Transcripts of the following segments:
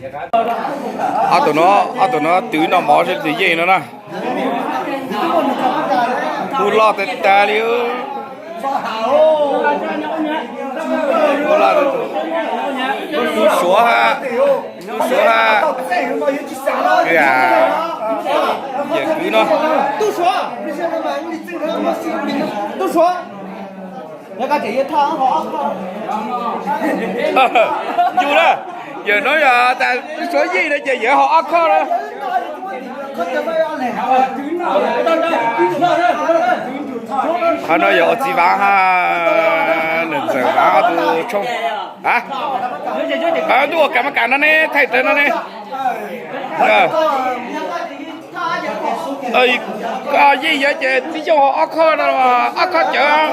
Ob tug no, ob tug no twv noj mov seb twg yeej no na. Hu loj tag tag li. Hu loj, tub suav ha, tub suav ha. Yawm kwv no, tub suav, tub suav. Yus na, yawm no yog tas tub suav yeej no ces yawm ho ob khoj na. Qhov no yog ua txiv vaav ha, nws ntxawm vaav ob tug tshooj. Ntuj ua kam ma kam no ne, thaij rawv no ne. Yeej yog ces tib xyooj ho ob khoj no, ob khoj cawv,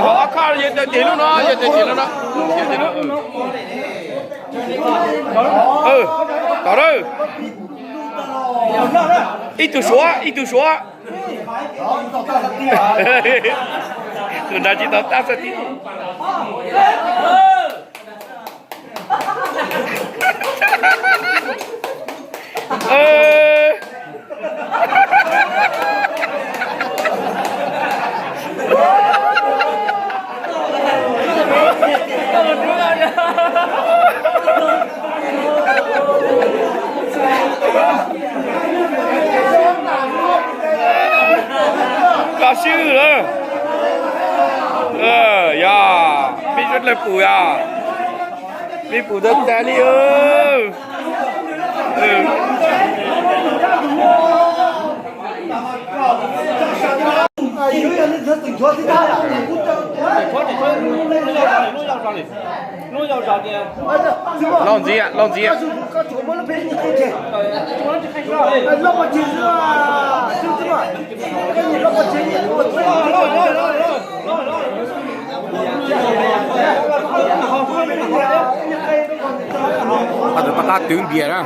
ho ob khoj yog tes lub no, yog tes lub no. Tom na, ib tug suav, ib tug suav. Tus nrad tsis tau tab xab tib. Koj swb lawm. Yog peb suav dlawg pum yog, peb pum tag tag li. Lauj ntxiv, lauj ntxiv. Tus pab qab twv npias na.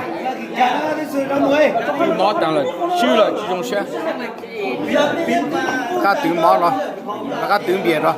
Mob tas lawm, swb lawm tsis zoo siab. Qab twv mob no, qab twv npias no.